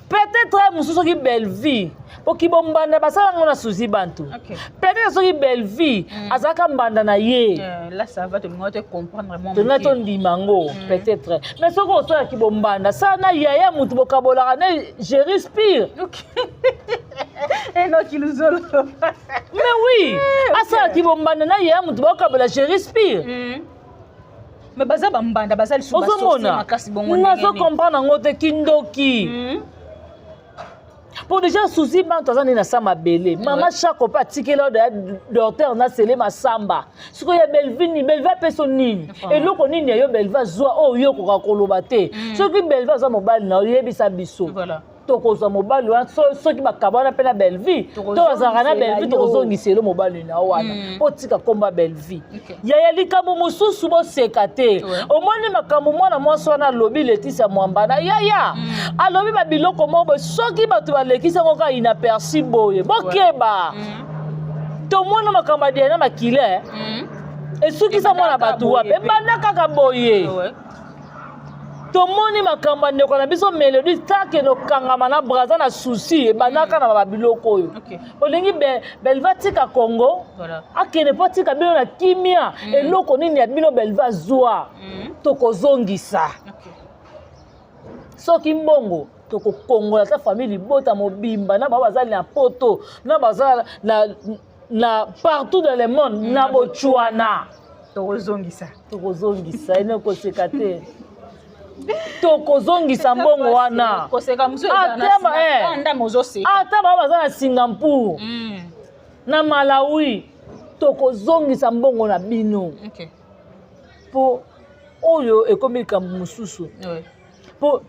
Peut-être ye mosusu soki Bellevue poki bombanda basala yango na suzi bantu. Peut-être soki Bellevue azalaka mbanda na ye. Là ça va, tolinga te comprendre moi. Tolinga tondima yango peut-être, mais soki osalaki bombanda, sala na yaya motu bokabolaka na je respire. Ok. Enoki Luzolo. Mais oui, asalaki bombanda na yaya motu bokabola je respire. Mais baza bambanda, baza lisusu basorcier Ozomona makasi bongo ndenge nini? Nazocomprendre yango te, kindoki. Mpo déjà susi bantu aza nini na sa mabele, mama Chako mpe atikeli oyo ya docteur na sele masamba. Sikoyo ya Bellevue nini? Bellevue apeso nini? Eloko nini ya yo Bellevue azwa oyo yo okoka koloba te? Soki Bellevue aza mobali na yo, yebisa biso. Tokozwa mobali wana soki bakaba wana mpe na Bellevue to bazalaka na Tokozongisela Bellevue, yo. tokozongisela mobali na yo wana mpo tika komba Bellevue. Yaya, likambo mosusu boseka te. Omoni makambo mwana mwasi wana alobi, Laetitia Mwamba na yaya, alobi babiloko moko boye, soki bato balekisi yango kaka inaperçu boye, bokeba. Tomona makambo ya Diana Makile esukisa mwana Ebanda bato wapi? boye pe. Ebanda kaka boye. Tomoni makambo ya ndeko na biso Mélodie takende okangama na Braza na susi, ebandaka na babiloko oyo. Olingi Bellevue atika Congo, akende mpo atika bino na kimia. Eloko nini ya bino Bellevue azwa? Tokozongisa. Soki mbongo, tokokongola ata famille libota mobimba na bango bazali na Poto, na baza na partout dans le monde, na Botswana. Tokozongisa. Tokozongisa ene, koseka te, tokozongisa mbongo wana. Koseka mosusu. Ata bango baza na Singapour, na Malawi, tokozongisa mbongo na bino. Mpo oyo ekomi likambo mosusu, mpo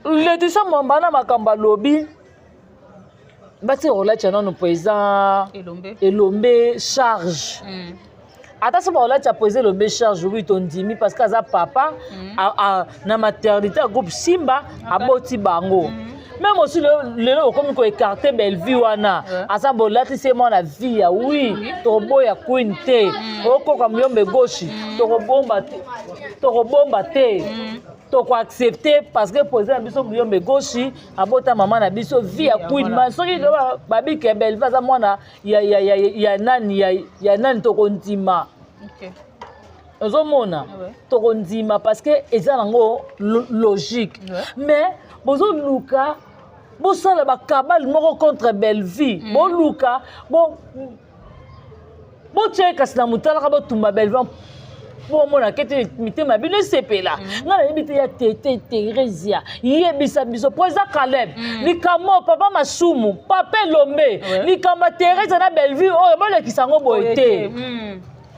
Leticia Mwamba na makambo alobi, batika kolatya nano président Elombe charge. Ata so bakolatya président Elombe charge, oui, tondimi, parce que aza papa na maternité ya groupe Simba, aboti bango. Même aussi lelo okomi koécarter Bellevue wana, aza bolatisi ye mwana vie ya, oui, tokoboya Queen te, okoka Muyombe Gauche, tokobomba te, tokobomba te, tokoaccepter, parce que président na biso Muyombe Gauche abota mama na biso vie ya Queen. Ma soki babike Bellevue aza mwana ya nani, ya nani, tokondima. Ozomona, tokondima parce que eza nango logique. Mais bozoluka bosala bakabale moko contre Bellevue, boluka botia ye kasi na motalaka, botumba Bellevue mpo omona kete mitema bino esepela. Ngai nayebi te ya tete Theresia, yebisa biso po eza Caleb, likambo papa Masumu, papa Elombe, likambo ya Theresia na Bellevue oyo, bolekisa yango boye te,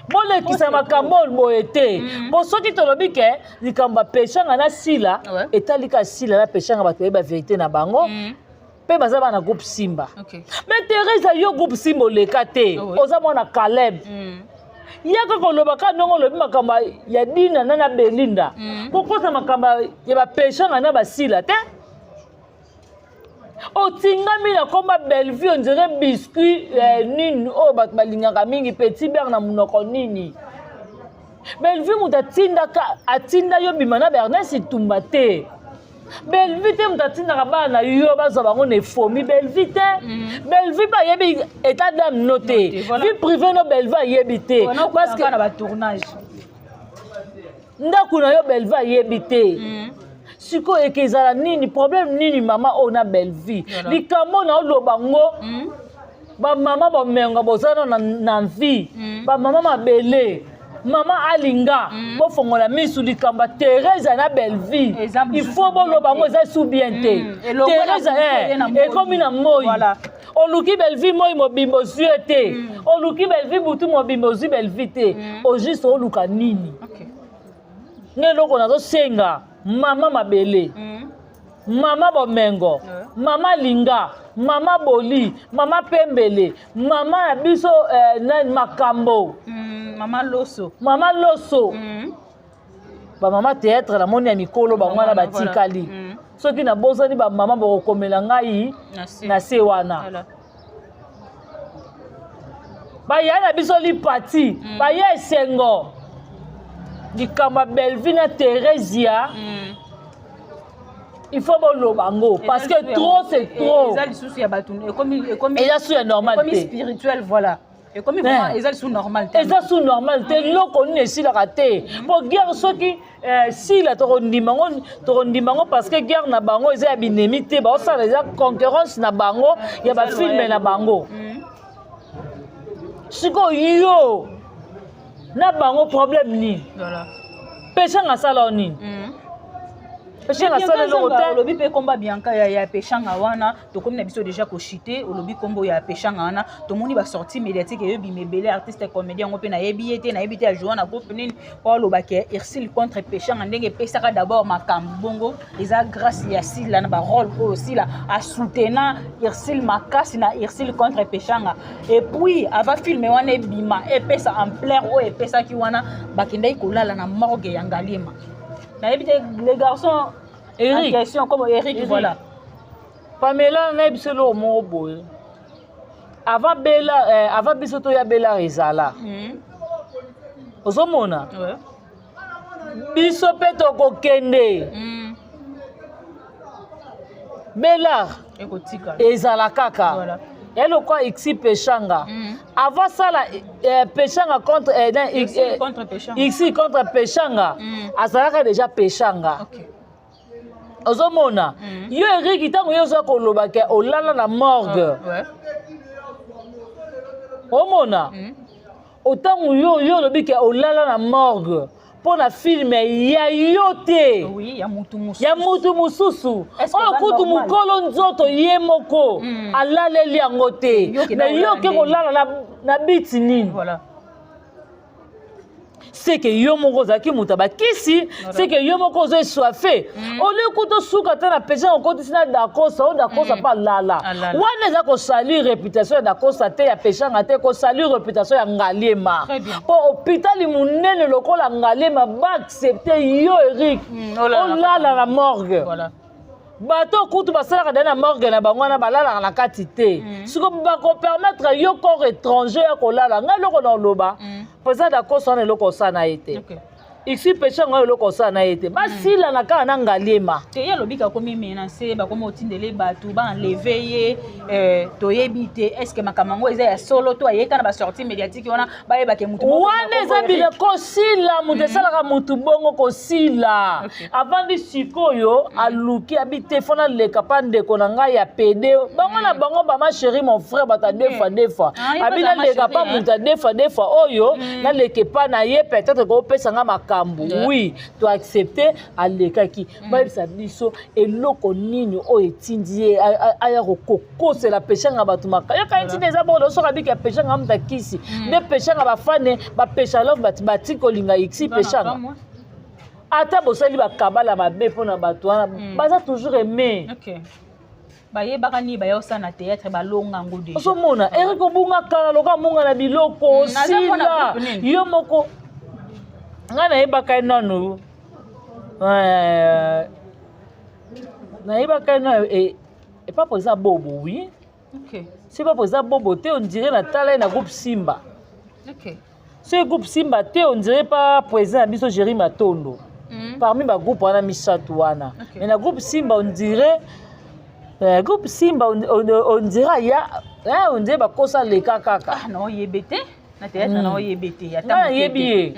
bolekisa makambo oyo boye te. Po soki tolobi ke likambo ya Peshanga na Sila, etali ka Sila na Peshanga, bato bayeba vérité na bango mpe baza bana groupe Simba. Mais Theresa, yo groupe Simba oleka te, oza mwana Caleb. Ya kaka oloba kaka ndenge olobi makambo ya Dina na Belinda, kokota makambo ya bapeshanga na basila te. Otingami na komba Bellevue, on dirait biscuit nini oyo bato balingaka mingi, petit beurre na monoko nini. Bellevue moto atindaka, atinda yo bima na Bernes Tumba te. Bellevue te moto atindaka bana na yo bazwa bango na efomi. Bellevue te. Bellevue mpe ayebi état d'âme no te, vie privée no Bellevue ayebi te. Parce que na batournage Ndako na yo Bellevue ayebi te. Sikoyo eke ezala nini, problème nini mama oyo na Bellevue? Likambo na oloba ngo, bamama bomengo boza na vie, bamama mabele, mama alinga, bofongola misu. Likambo ya Therese na Bellevue, il faut boloba yango, eza su bien te. Therese ekomi na moi, oluki Bellevue moi mobimba, ozwi ye te. Oluki Bellevue butu mobimba, ozwi Bellevue te. Au juste oluka nini? Nge eloko nazosenga mama mabele, mama bomengo, mama linga, mama boli, mama pembele, mama na biso nani, makambo. Mama Loso. Mama Loso, bamama théâtre namoni ya mikolo bango wana batikali. Soki nabosani bamama, bakokomela ngai na se wana. Baya na biso lipati, baya esengo. Likambo ya Bellevue na Theresia, il faut boloba yango, parce que trop c'est trop. Eza lisusu ya bato, ekomi Eza su ya normal te. Spirituel, voilà, ekomi eza lisusu normal te. Eza su normal te. Eloko nini esilaka te? Po guerre soki sila, tokondima yango, tokondima yango, parce que guerre na bango eza ya binemi te, baosala eza concurrence na bango ya bafilms na bango. Sikoyo yo na bango problème nini? Peshanga asala o nini? Peshanga asala eloko te. Olobi mpe komba Bianca ya Peshanga wana, tokomi na biso déjà koshite. Olobi nkombo ya Peshanga wana, tomoni basortie médiatique eyobima ebele, artiste comédien yango mpe nayebi ye te, nayebi te ajoua na groupe nini, po alobaka Ursile contre Peshanga. Ndenge epesaka d'abord makambo bongo, eza grâce ya Sila na barôle oyo Sila asoutena Ursile makasi na Ursile contre Peshanga. Et puis avant film wana ebima, epesa ampleur oyo epesaki wana, bakendaki kolala na morgue ya Ngaliema. Nayebi te le garçon Eric. En question comme Eric, Eric. Voilà. Pamela, nayebi biso eloko moko boye. Avant bela avant biso toya, Bela ezala. Ozomona, biso mpe tokokende. Belar ekotika ezala kaka. Ya lokwa Ixi Peshanga, avant sala Peshanga contre Ixi contre Peshanga. Ixi contre Peshanga, azalaka déjà Peshanga. Ozomona, yo Erik, ntango yo oza koloba ke olala na morgue, omona, otango yo olobi ke olala na morgue mpo na film ya yo te. Oui, ya mutu mosusu. Ya mutu mosusu. Est-ce que oyo oza kutu normal? Mokolo nzoto ye moko alaleli yango te. Yo okenda Mais yo kolala oke ndenge? Kolala na biti nini? Voilà. Seke yo moko ozalaki moto ya bakisi, seke yo moko ozo eswafe olie kuta osuka te na pesa okotisi na Dakosa oyo Dakosa mpe alala. Alala. Wana eza kosalir réputation ya Dakosa te, ya Peshanga te, kosalir réputation ya Ngaliema. Très bien. Mpo hôpital monene lokola Ngaliema baaccepte yo, Erik, olala na olala na morgue. Voilà. Bato kutu basalaka da na morgue na bango wana, balalaka na kati te. Siko bakopermettre yo, corps étranger, ya kolala. Ngai eloko na oloba, président Dakosa wana, eloko osala na ye te. Isi Peshanga, eloko osala na ye te, basilana kaka na Ngaliema. Te, ye alobi kakomi menace, bakomi otindele bato baenlever ye. Toyebi te est ce que makambo yango eza ya solo to ayeka na basortie médiatique wana, bayebake mutu moko wana na eza kombo bile Eric. Kosila moto esalaka motu bongo, kosila. Avandi sikoyo, aluki abi te, fo naleka mpa ndeko na ngai ya pede bango na bango, bama chéri, mon frère, bato ya deux fois deux fois. Ah, ye Abi mpe aza ma naleka mpa chérie, moto ya deux fois deux fois oyo, naleka epa na ye, peut-être kopesa nga makambo. Oui, toaccepte, alekaki. Bayebisa biso eloko nini oyo etindi ye aya kokosela Peshanga bato maka yoka ntina. Eza bongo, soki abiki ya Peshanga moto akisi nde Peshanga, bafane bapesha love, bato bati kolinga iksi Bana Peshanga. kamwa. Ata bosali bakabala mabe mpona bato wana, baza toujours aimé. Ok, bayebaka nini baya osala na théâtre, balonga yango déjà. Ozomona, Erik, obunga kala loka munga na biloko. Naza mpona Osila. groupe nini? Yo moko, ngai nayebaka ye nanu, nayebaka ye nanu epa président Bobo, oui. Soki pa président Bobo te, on dirait natala ye na groupe Simba. Soki groupe Simba te, on dirait pa président na biso Géri Matondo. Parmi bagroupe wana misato wana. Mais na groupe Simba, on dirait, groupe Simba, on dirait aya, on dirait bakosa leka kaka. Ah, naoyebe te na théâtre. Naoyebe te ata Nga moke nayebi te. ye.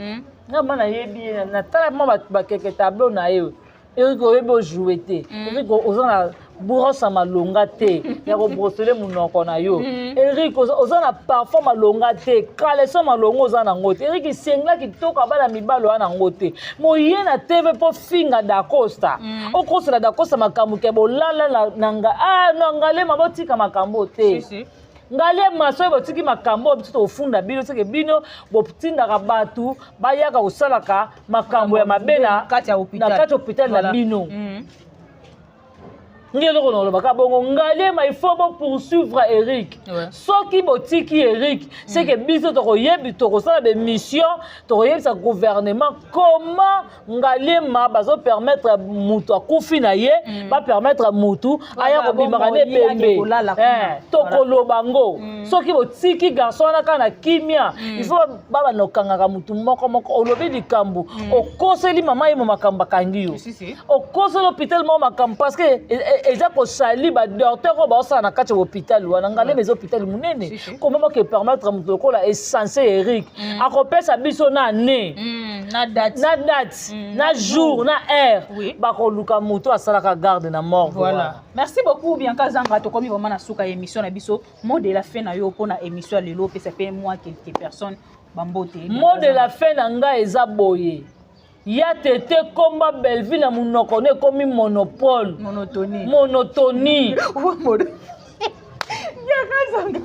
Nga ma nayebi ye, natala mwa bakeke tableau na ye. Erik, oyebi ojoue te. Erik, oza na brosse ya malonga te ya kobrosele monoko na yo. Erik, oza na parfum malonga te, caleçon malonga oza nango te. Erik, sengla kitoko ya bana mibali oya nango te. Moye na TV mpo finga Dacosta, okosela Dacosta makambo ke bolala na nga, ah, na Ngalema. Botika makambo te. Si, si. Ngalema, soki botiki makambo oyo, biso tokofunda bino. Soki bino botindaka bato bayaka kosalaka makambo ya mabe na kati ya hôpital. Na kati ya hôpital na bino. Nge eloko na olobaka bongo, Ngalema, il faut bopoursuivre Eric. Soki botiki Eric, c'est que biso tokoyebi, tokosala baémission, tokoyebisa gouvernement comment Ngalema bazopermettre moto akufi na ye, bapermettre motu aya kobimaka na bomoi, ake ebembe. kolala kuna. Tokoloba ngo soki botiki garçon wana kaka na kimia, il faut babanda kokangaka motu moko moko. Olobi likambo, okoseli mama ye mo makambo, akangi yo. Si, si. Okoseli hôpital moko makambo, parce que eza kosali badocteur oyo baosala na kati ya hôpital wana. Ngalema eza hôpital monene. Si, si. Comment boke permettre moto lokola essence Eric akopesa biso na année, Na date. Na date, na jour, na heure bakoluka moto asalaka garde na morgue Voilà. wana? Merci beaucoup, Bianca Zanga. Tokomi vraiment na suka ya émission na biso. Mot de la fin na yo mpona émission ya lelo, opesa mpe mwa quelques personnes bambote. Mot de la fin na ngai eza boye: ya tete komba Belleville na monoko no ekomi monopole. Monotonie. Monotonie. Bianca Zanga,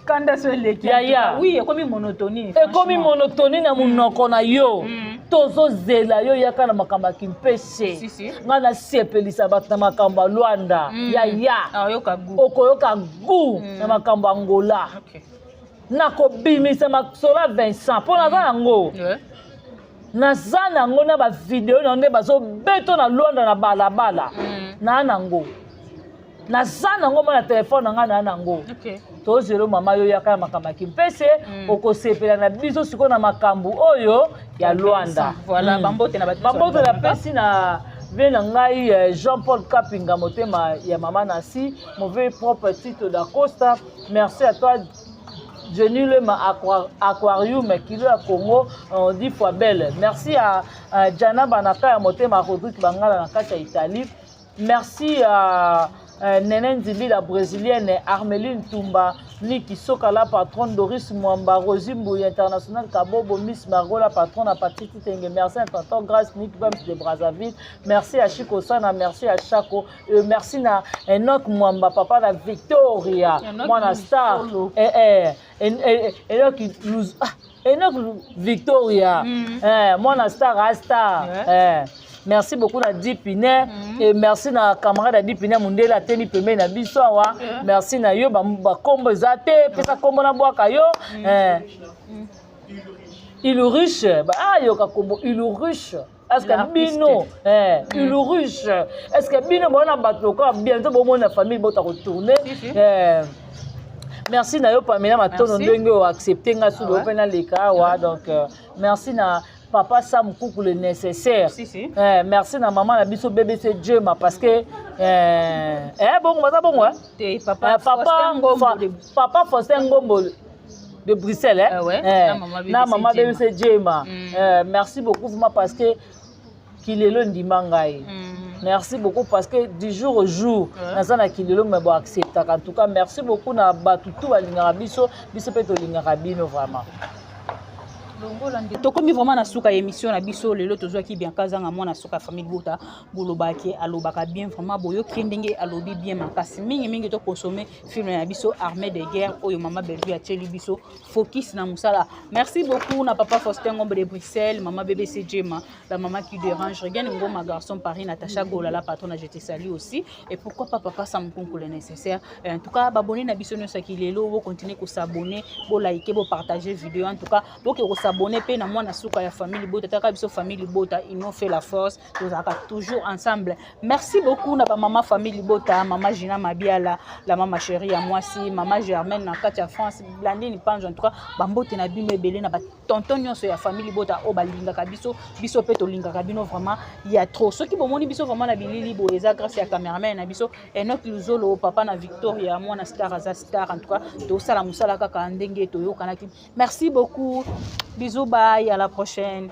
kanda so eleki. Yaya. Oui, ekomi monotonie. Ekomi monotonie na monoko na yo. Tozozela yo, yaka na makambo ya kimpese. Si, si. Ngai nasepelisa bato na makambo ya Lwanda. Yaya, Ayoka goût. Okoyoka goût na makambo ya Ngola. Nakobimisa masolo ya Vincent mpo naza nango. Naza nango na bavideo na nde bazobeto na Lwanda na balabala. Naa nango, naza nango mo na telefone na ngai, naa nango. Tozelo mama yo, yaka ya makambo ya kimpese. Okosepela na biso sikoyo na makambo oyo ya Lwanda. Voilà, bambote na bato. Bambote napesi na vie na ngai, Jean-Paul Kapinga, motema ya mama Nasi, mauvais propre Tito d'Acosta. Merci à toi, Jenny Lema, Aquarium, Kilo ya Congo, 10 fois belle. Merci à Jana Banaka ya motema Rodrigue Bangala na kati ya Italie. Merci à Nene Nzimbi, la brésilienne, Armeline Tumba, Niki Soka, la patronne, Doris Mwamba, Rosie Mbouy, International Kabobo, Miss Margot, la patronne, à Patrick Titenge. Merci à Tonton Grâce, Nick Bams de Brazzaville. Merci à Chico Sana, merci à Chaco. Merci à Enoch Mwamba, papa la Victoria, moi star. Enoch, Enoch Victoria, moi star, a star. Yeah. Merci beaucoup na Dipine et merci na camarade ya Dipine mundele atemi pembeni na biso awa. Merci na yo bakombo eza te, pesa kombo na bwaka yo. Ilurish, yoka kombo Ilurish. Est-ce que bino Ilurish, est-ce que bino bona bato lokola bientôt bomona famille bota retourner. Merci na yo Pamela Matono ndenge o accepter nga sous le na leka awa. Donc merci na papa Sam Koukou le nécessaire. Si, si. Merci na maman na biso BBC Djema parce que bon baza bon hein. Papa papa Faustin Ngombo de Bruxelles hein. Ouais. Na maman BBC Djema. Merci beaucoup vraiment parce que kilelo ndima ngai. Merci beaucoup parce que du jour au jour, naza na kilelo mais bon accepter en tout cas merci beaucoup na batutu balingaka biso biso pe tolingaka bino vraiment. Tokomi vraiment na suka émission na biso lelo tozwaki bien kazanga mwana suka famille Bota bolobaki alobaka bien vraiment boyoki ndenge alobi bien makasi mingi mingi to consommer film na biso armée de guerre oyo mama Bellevue atieli biso focus na musala. Merci beaucoup na papa Faustin Ngombe de Bruxelles, maman BBC Djema, la maman qui dérange, Regan Ngoma garçon Paris, Natacha Gola la patronne, je te salue aussi et pourquoi pas papa Sam Nkunku le nécessaire. En tout cas babonner na biso nyonso ki lelo bo continuer ko s'abonner, bo liker, bo partager vidéo. En tout cas bo ke ko s'abonner pe na mwana suka ya famille Bota, taka biso famille Bota, ils nous fait la force, tozalaka toujours ensemble. Merci beaucoup na ba maman famille Bota, maman Gina Mabiala, la maman chérie ya mwasi, maman Germaine na kati ya France, Blandine Panjo. En tout cas bambote na bino ebele na ba tonton nyonso ya famille Bota oyo balingaka biso, biso pe tolingaka bino vraiment ya trop. Soki bomoni biso vraiment na bilili boye eza grâce ya cameraman na biso Enoch Luzolo, papa na Victoria, mwana star aza star. En tout cas tosala mosala kaka ndenge toyokanaki. Merci beaucoup, bisous, bye, à la prochaine.